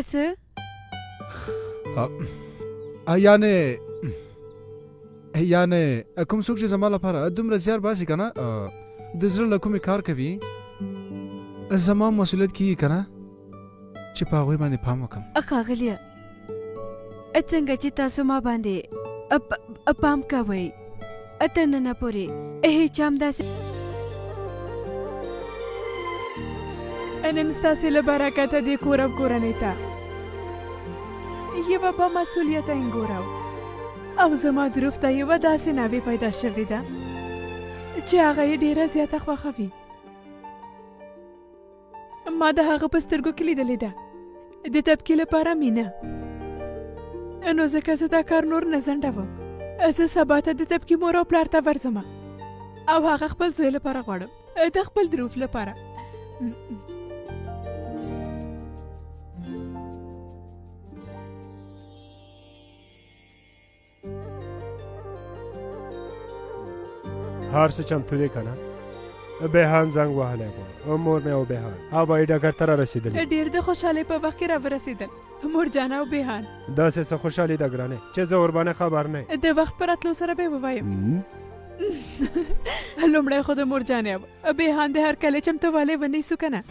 څه؟ یعنې یعنې کوم څوک چې زما لپاره دومره زیار باسي که نه، د زړه له کومې کار کوي، زما مسؤلیت کیږي که نه چې په هغوی باندې پام وکړم. ښاغلیه، څنګه چې تاسو ما باندې پام کوئ، تر ننه پورې هیچا هم داسې نن ستاسې له برکته دې کور او کورنۍ ته یوه با مسؤلیته انګوره او زما دروف ته یوه داسې ناوې پیدا شوې ده چې هغه یې ډېره زیاته خوښوي. ما د هغه په سترګو کې لیدلې ده د تبکي لپاره مینه، نو ځکه زه دا کار نور نه ځنډوم. زه سبا ته د تبکي مور او پلار ته ورځم او هغه خپل زوی لپاره غواړم، د خپل دروف لپاره. هر څه چمتو دی که نه؟ بهان زنګ وهلی و، مور مې او بهان هوایي ډګر ته رارسېدلي. ډېر د خوشحالۍ په وخت کې راورسېدل مور جانه او بهان. داسې څه خوشحالي ده ګرانې چې زه ورباندې خبر نه یم. د وخت په راتلو سره به یې ووایم. لومړی خو د مور جانې او بهان د هرکلي چمتووالی ونیسو که نه؟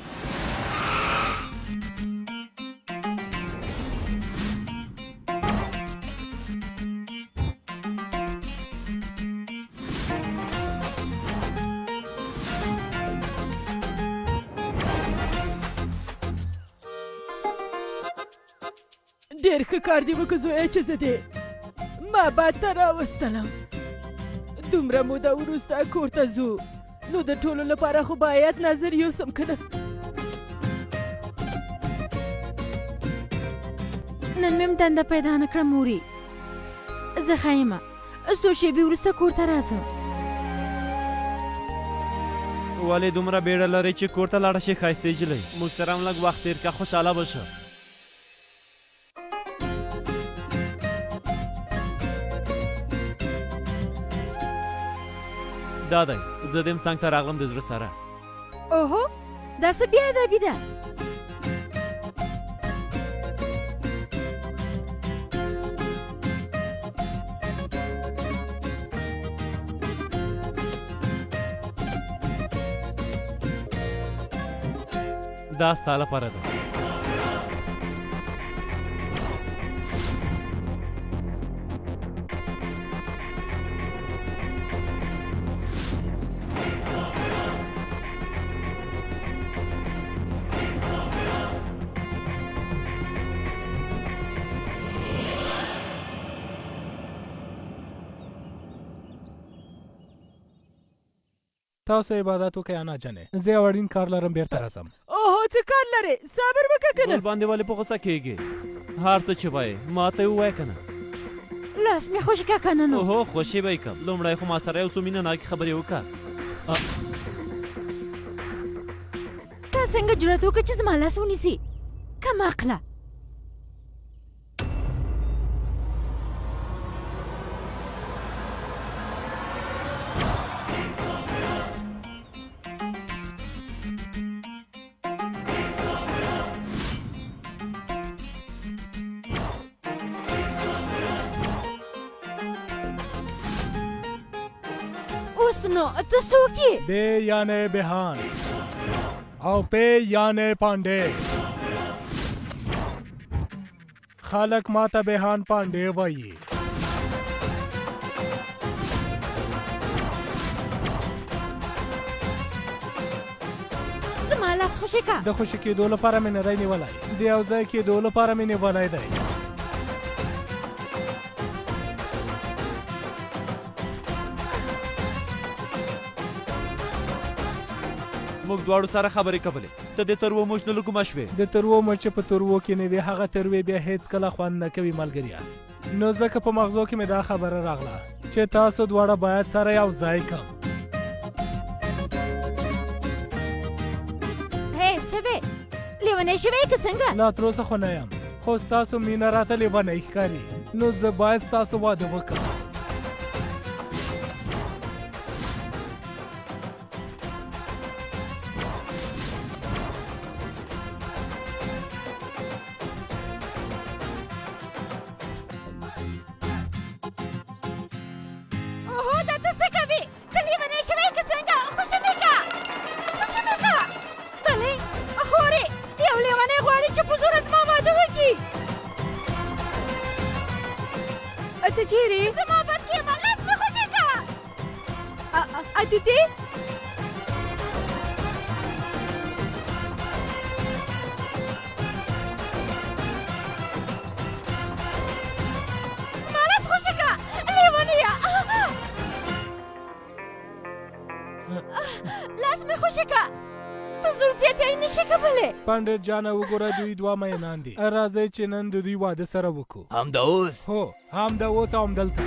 ډېر ښه کار دې وکړ زویه چې زه دې معبد ته راوستلم. دومره موده وروسته کور ته ځو، نو د ټولو لپاره خو باید نظر یوسم که نه؟ نن مې هم دنده پیدا نه کړه مورې. زه ښه یم، څو شېبې وروسته کور ته راځم. ولې دومره بیړه لرې چې کور ته لاړه شې ښایستې نجلۍ؟ موږ سره هم لږ وخت تېر که، خوشحاله به شه. دا دی زه دې هم څنګ ته راغلم د زړه سره. اوهو، دا څه بې ادبي ده؟ دا ستا لپاره ده. تاسو عبادت وکړئ انا جانې، زه یو اړین کار لرم، بیرته راځم. اوهو، څه کار لرې؟ صبر وکړه که نه. ګل باندې ولې په غوسه کېږې؟ هر څه چې وایې ما ته یې ووایه که نه. لاس مې خوشې که که نه نو. اوهو، خوشې به یې کړم، لومړی خو ما سره یو څو مینه ناکې خبرې وکړه. تا څنګه جرأت وکړ چې زما لاس ونیسې؟ کم عقله. اوس نو ته څوک یې؟ بې یعنې بهان او پې یعنې پانډې. خلک ماته بهان پانډې وایي. زما لاس خوشې که. د خوشې کېدو لپاره مې نه دی نیولی، د یو ځای کېدو لپاره مې نیولی دی. موږ دواړو سره خبرې کولې، ته د تروو موچ نه له کومه شوې؟ د تروو موچ چې په تروو کې نه وي، هغه تروې بیا هېڅکله خوند نه کوي ملګریه. نو ځکه په مغزو کې مې دا خبره راغله چې تاسو دواړه باید سره یو ځای کړم. هی څه وې، لیونی شوی که څنګه؟ لا تر اوسه خو نه یم، خو ستاسو مینه راته لیونۍ ښکاري، نو زه باید ستاسو واده وکړم. چیرې؟ زما بد کې ما لاس مې خوشې که. ادیتي، زما لاس خوشې که لیونیه. لاس مې خوشې که، ته زور زیاتی نشې کولی. پنډت جانه وګوره، دوی دوه مینان دي. راځئ چې نن د دوی واده سره وکړو. همدا اوس؟ هو، همدا اوس او همدلته.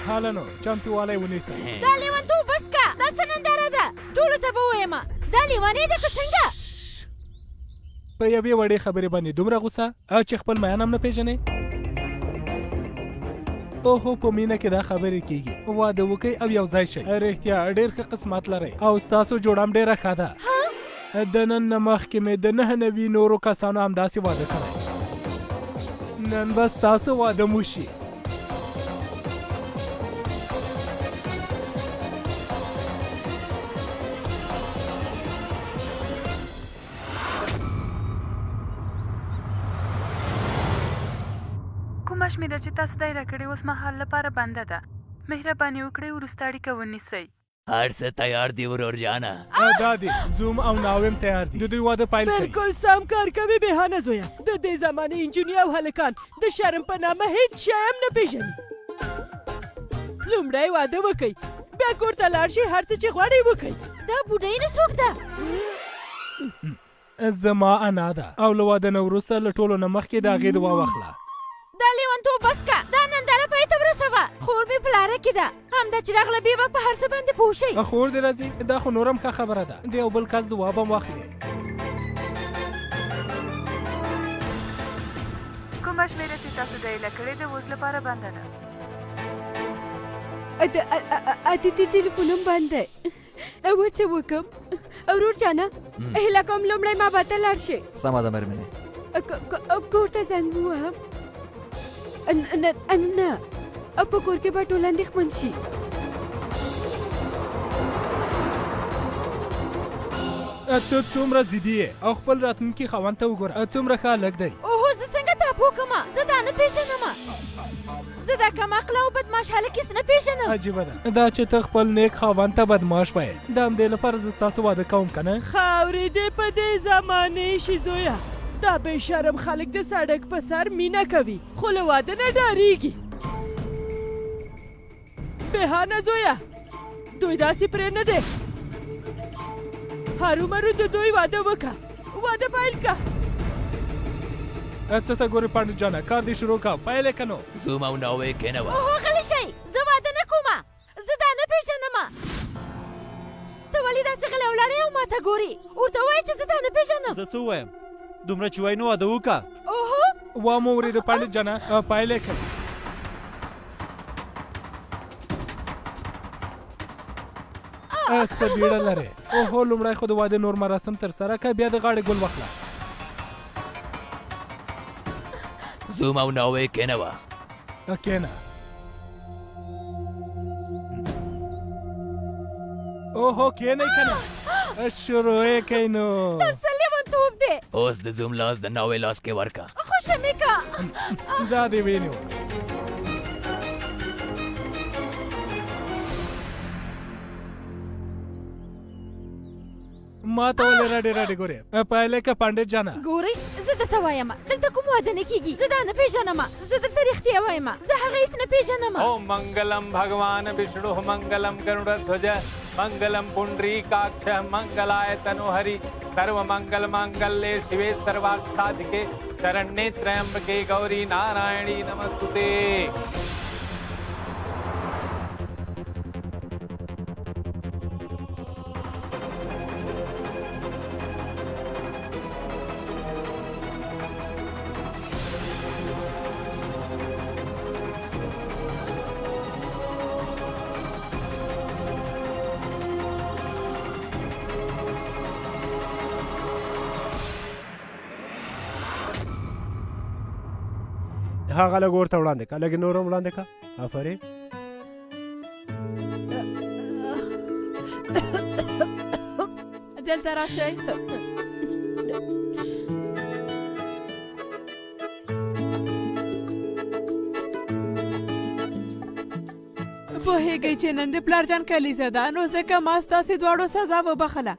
هله نو چمتووالی ونیسه. دا لیونتوب بس که، دا څه ننداره ده؟ ټولو ته به ووایم دا لیونی ده که څنګه؟ په یوې وړې خبرې باندې دومره غوسه چې خپل میان هم نه پېژنې؟ اوهو، په مینه کې دا خبرې کیږي. واده وکئ او یو ځای شئ. رښتیا ډېر ښه قسمت لرئ او ستاسو جوړه هم ډېره ښه ده. د نن نه مخکې مې د 99 نورو کسانو همداسې واده کړی. نن به ستاسو واده مو شي. کومه شمېره چې تاسو دایره کړې اوس مهال لپاره بنده ده. مهرباني وکړئ وروسته اړیکه ونیسئ. هر څه تیار دي ورور جانه. دا دي زوم او ناوې هم تیار دي، د دوی واده پیل کړئ. بالکل سم کار کوي بېهانه زویه. د دې زمانې انجونې او هلکان د شرم په نامه هیڅ شی هم نه پېژني. لومړی واده وکئ، بیا کور ته لاړ شئ، هر څه چې غواړئ وکئ. دا بوډۍ نه څوک ده؟ زما انا ده، او له واده نه وروسته له ټولو نه مخکې د هغې دعا واخله. دا لیونتوب بس که، دا ننداره پای ته ورسوه. خور مې په لاره کې ده، همدا چې راغله بیا به په هر څه باندې پوه شئ. خور دې راځي، دا خو نور هم ښه خبره ده. د یو بل کس دعا به هم واخلي. کومه شمېره چې تاسو دایله کړې د اوس لپاره بنده ده. ادیتي تلیفون هم بند دی. اوس څه وکړم؟ ورور جانه، هیله کوم لومړی ما به ته لاړ شې. سمه ده مېرمنې. کور ته زنګ ووهم؟ نه، نه، په کور کې به ټول اندېښمن شي. ته څومره ضدي یې او خپل راتلونکي خاوند ته وګوره، څومره ښه هلک دی. اوهو، زه څنګه تا پوه کړم؟ زه دا نه پېژنم. زه دا کم عقله او بدمعاش هلک هېڅ نه پېژنم. عجیبه ده دا چې ته خپل نیک خاوند ته بدمعاش وایې. د همدې لپاره زه ستاسو واده کوم که نه؟ خاورې دې په دې زمانې شي زویه. دا بې شرم خلک د سړک په سر مینه کوي خو له واده نه ډارېږي. بېهانه زویه، دوی داسې پرې نه دی. هرومرو د دوی واده وکړه، واده پیل که. څه ته ګورې پنډت جانه، کار دې شروع که، پیل یې که نو. زوم او ناوې کښېنوه. اوهو، غلی شئ، زه واده نه کومه، زه دا نه پېژنم. ته ولې داسې غلی ولاړ یې او ماته ګورې؟ ورته ووایه چې زه دا نه پېژنم. زه څه ووایم؟ دومره چې وایي نو واده وکړه. اوهو، وامو اورېده پنډت جانه، پیل یې کړه. څه بیړه لرې؟ اوهو، لومړی خو د واده نور مراسم ترسره که، بیا د غاړې ګل واخله. زوم او ناوې کښېنوه. کښېنه. اوهو، کښېنئ که نه؟ شروع یې کړئ نو. دا څه لیونتوب دی؟ اوس د زوم لاس د ناوې لاس کې ورکه. خوشې مې که. دا دې وینیوه. ما ته ولې رډې رډې ګورې؟ پیل یې که پنډت جانه. ګورئ، زه درته وایم دلته کوم واده نه کیږي. زه دا نه پېژنم، زه درته رښتیا وایم، زه هغه هېڅ نه پېژنم. اوم منګلم بھگوان وشنو منګلم ګروړध्वज منګلم پونډریکاکش منګلای تنوهری سرو منګل مانګلې شیوې سروارथ سادھکے شرण्ये त्र्यंबके गौरी नारायणी नमस्तुते. هغه لږ ورته وړاندې که، لږ نور هم وړاندې که. آفرین. دلته راشئ. پوهېږئ چې نن د پلار جان کلیزه ده، نو ځکه ما ستاسې دواړو سزا وبخښله.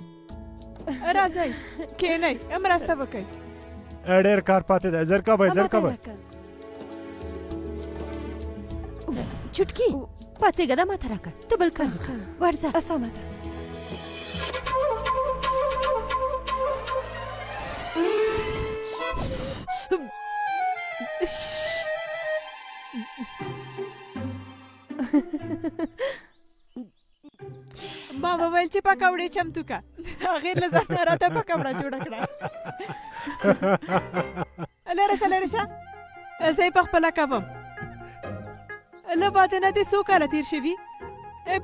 راځئ کښېنئ، مرسته وکړئ. ډېر کار پاتې دی، زر کوئ، زر کوئ. چټکي پاڅېږه، دا ماته راکړه، ته بل کار وکړه، ورځه. سمه ده. ما وویل چې پکوړې چمتو که، هغې له ځانه راته پکوړه جوړه کړه. لرې شه، لرې شه، زه یې په خپله کوم. له واده نه دې څو کاله تېر شوي،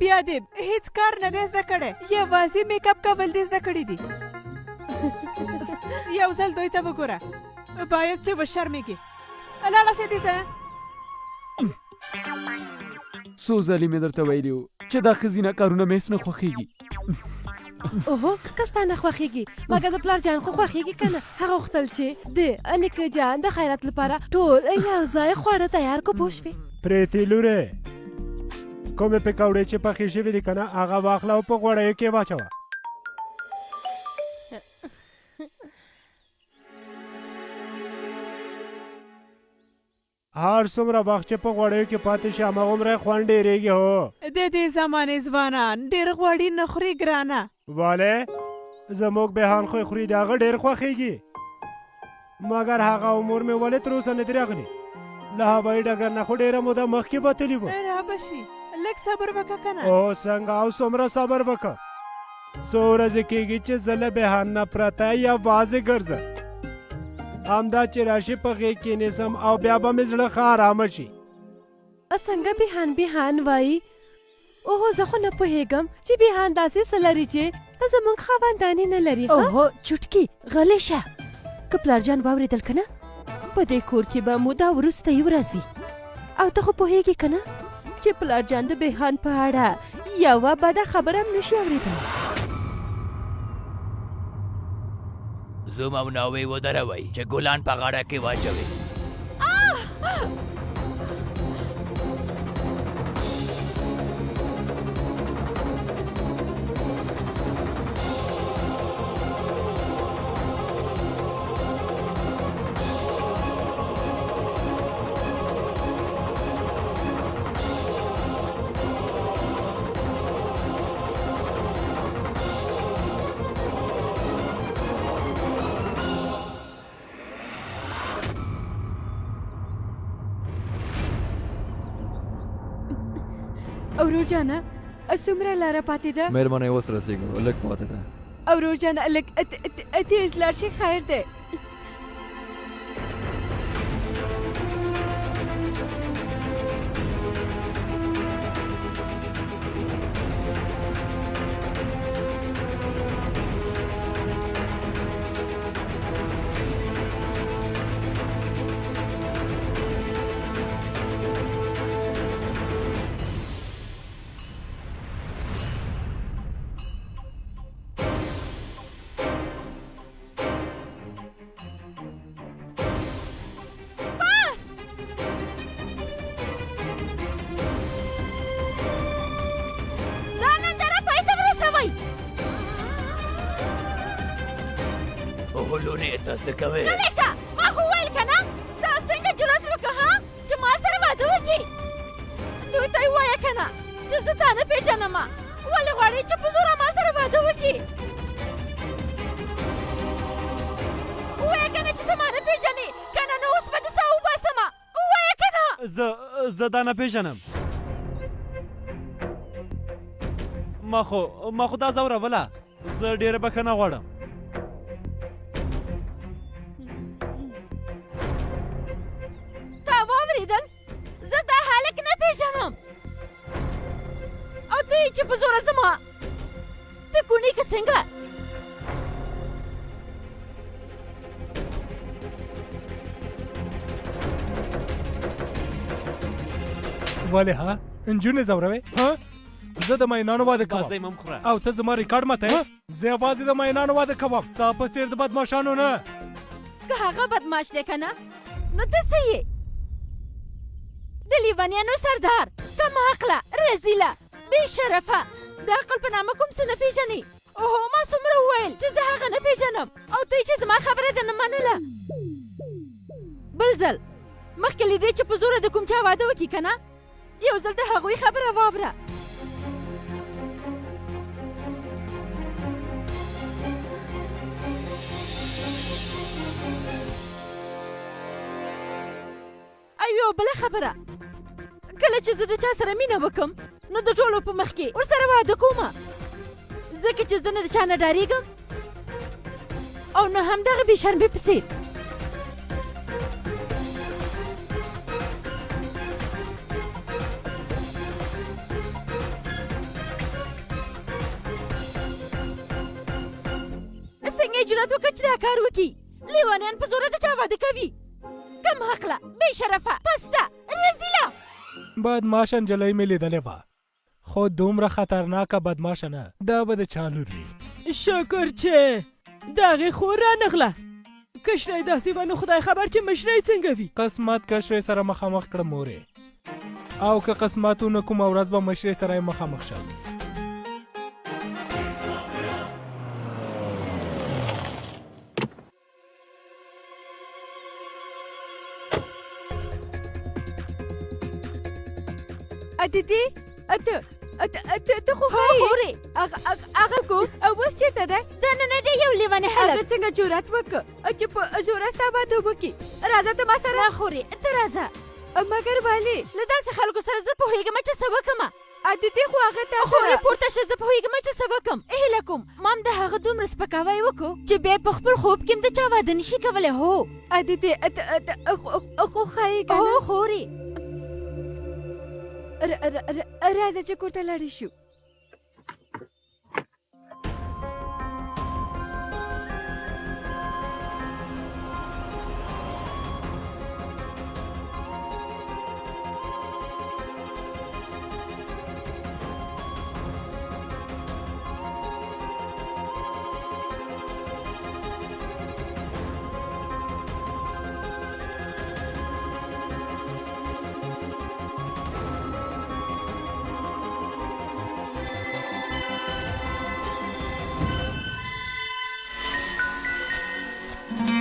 بیا دې هیڅ کار نه دی زده کړی، یوازې میک اپ کول دې زده کړي دي. یو ځل دوی ته وګوره، باید چې وشرمېږي. لاړه شه دې ځایه. څو ځلې مې درته ویلي وو چې دا ښځینه کارونه مې هېڅ نه خوښېږي. اوهو، که ستا نه خوښېږي، مګر د پلار جان خو خوښېږي که نه؟ هغه غوښتل چې د نیکه جان د خیرات لپاره ټول یو ځای خواړه تیار کو، پوه شوې؟ پرېتې لورې، کومې پکوړې چې پخې شوې دي که نه، هغه واخله او په غوړیو کې واچوه. هر څومره وخت چې په غوړیو کې پاتې شي، هماغومره یې خوند ډېرېږي. هو، د دې زمانې ځوانان ډېر غوړي نه خوري ګرانه. ولې؟ زموږ بهان خو یې خوري، د هغه ډېر خوښېږي. مګر هغه او مور مې ولې تر اوسه نه دي راغلي؟ له هوایي ډګر نه خو ډېره موده مخکې وتلي وو. را به شي، لږ صبر وکړه که نه. او څنګه او څومره صبر وکړم؟ څو ورځې کېږي چې زه له بهان نه پرته یوازې ګرځم. همدا چې راشي په غېږ کې نیسم او بیا به مې زړه ښه ارامه شي. څنګه بهان بهان وایي؟ اوهو، زه خو نه پوهېږم چې بهان داسې څه لري چې زموږ خاوندان یې نه لري. اوهو چوټکي، غلې شه، که پلار جان واورېدل که نه، په دې کور کې به مو دا وروستۍ ورځ وي. او ته خو پوهېږې که نه چې پلار جان د بهان په اړه یوه بده خبره هم نشي اورېدلی. زوم او ناوې ودروئ چې ګلان په غاړه کې واچوي. ورور جانه، څومره لاره پاتې ده؟ مېرمنې اوس رسېږو، لږ پاتې ده. ورور جانه، لږ تېز لاړ شي، خیر دی. بس دا ننداره پای ته ورسوئ. اوه لورې، ته څه کوې؟ غلی شه، ما خو وویل که نه، تا څنګه جرأت وکړ ها چې ما سره واده وکړي؟ دوی ته یې ووایه که نه چې زه تا نه پېژنم، ولې غواړې چې په زوره ما سره واده وکړي؟ ووایه که نه چې ته ما نه پېژنې، که نه نو اوس به دې ساه وباسم. ووایه که نه. زه دا نه پېژنم. ما خو دا ځوروله. زه ډېره بښنه غواړم. تا واورېدل؟ زه دا هلک نه پېژنم او ته یې چې په زوره زما ته کوڼې که څنګه؟ ولې ها نجونې ځوروې؟ ها، زه د ماینانو واده کوم او ته زما ریکارډ ماتوې؟ زه یوازې د ماینانو واده کوم، ستا په څېر د بدماشانو نه. که هغه بدماش دی که نه، نو ته څه یې؟ د لیونیانو سردار. کم عقله، رزیله، بې شرفه، د عقل په نامه کوم څه نه پېژنې. اوهو، ما څومره وویل چې زه هغه نه پېژنم او ته یې چې زما خبره ده نه منله. بل ځل مخکې له دې چې په زوره د کوم چا واده وکړي که نه، یو ځل د هغوی خبره واوره. او یوه بله خبره، کله چې زه د چا سره مینه وکم نو د ټولو په مخ کې ورسره واده کوم، ځکه چې زه نه د چا نه ډارېږم او نه هم دغه بې شرمې په څېر. څنګه یې جرأت وکړ چې دا کار وکړي؟ لیونیان په زوره د چا واده کوي؟ کم عقله، بې شرفه، پسته، رزیله. بدماشه نجلۍ مې لیدلې وه، خو دومره خطرناکه بدماشه نه. دا به د چا لور وي؟ شکر چې د هغې خور رانغله. کشره یې داسې وه نو خدای خبر چې مشره یې څنګه وي. قسمت کشرې سره مخامخ کړم مورې، او که قسمت ونه کومه ورځ به مشرې سره یې مخامخ شم. ادیتی، اته اته اته ته خو ښه یې. خورې. هغه کو اوس چېرته دی؟ دننه دی یو لیونی هلک. هغه څنګه جرأت وکړ چې په زوره ستا واده وکړي؟ راځه ته ما سره. نه خورې، ته راځه. مګر ولې؟ له داسې خلکو سره زه پوهېږم چې څه وکړم. ادیتی خو هغه تا سره. خورې پورته شه، زه پوهېږم چې څه وکړم. هیله کوم ما هم د هغه دومره سپکاوی وکړو چې بیا په خپل خوب کې هم د چا واده نشي کولی. هو ادیتی، خو ښه یې که نه؟ هو خورې. راځه چې کور ته لاړې شو.